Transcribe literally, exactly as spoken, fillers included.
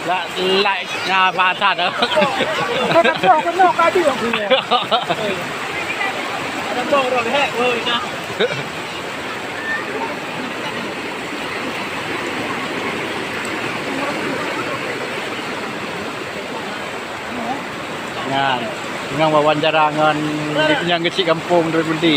Lah, like, nah, pasal tu. Kena boh, kena kadi aku. Ada boh dah, hek, boh, dah. Nyan, ngon wawancara ngon nyang keuchik gampông dari Budi.